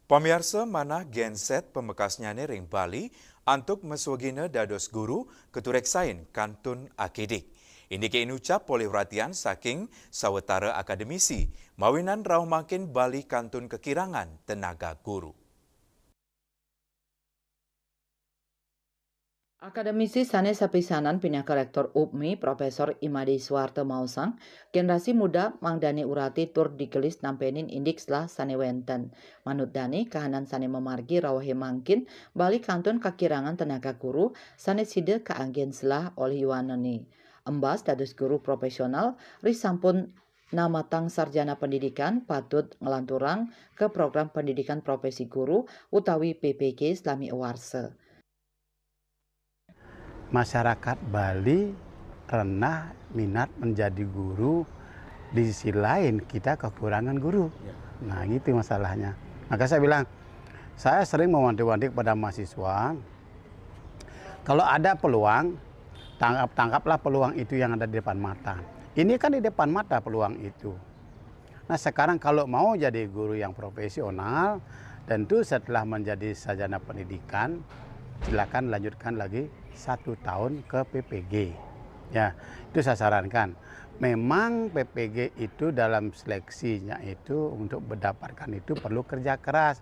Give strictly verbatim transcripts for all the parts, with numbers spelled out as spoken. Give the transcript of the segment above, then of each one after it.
Pamiarsa, manah genset pamekasnyané ring Bali antuk maswagina dados guru, katureksain kantun akidik. Indiké inucap polih ratian saking sawatara akademisi, mawinan rauh mangkin Bali kantun kakirangan tenaga guru. Akademisi sané sapisanan pinaka Rektor UPMI, Profesor Imade Suwarta maosang, generasi muda mangdané urati tur digelis nampénin indik selah sané wénten. Manut dané, kahanan sané mamargi rauhé mangkin, Bali kantun kakirangan tenaga guru sané sida kaanggén selah olih yuanané. Embas dados guru profésional, risampun namatang sarjana pendidikan, patut nglanturang ka program pendidikan profesi guru utawi P P G salami awarsa. Masyarakat Bali rendah minat menjadi guru, di sisi lain kita kekurangan guru. Ya. Nah, gitu masalahnya. Maka saya bilang, saya sering mewanti-wanti kepada mahasiswa, kalau ada peluang, tangkap, tangkaplah peluang itu yang ada di depan mata. Ini kan di depan mata peluang itu. Nah, sekarang kalau mau jadi guru yang profesional, tentu setelah menjadi sarjana pendidikan, silakan lanjutkan lagi satu tahun ke P P G. Ya, itu saya sarankan. Memang P P G itu dalam seleksinya itu untuk mendapatkan itu perlu kerja keras.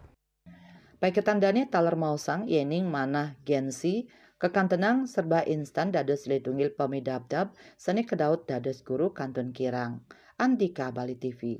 Paiketan dané taler maosang yéning manah gensi, kakantenang serba instan dados silih tunggil pamidabdab sané kadaut dados guru kantun kirang. Andika Bali T V.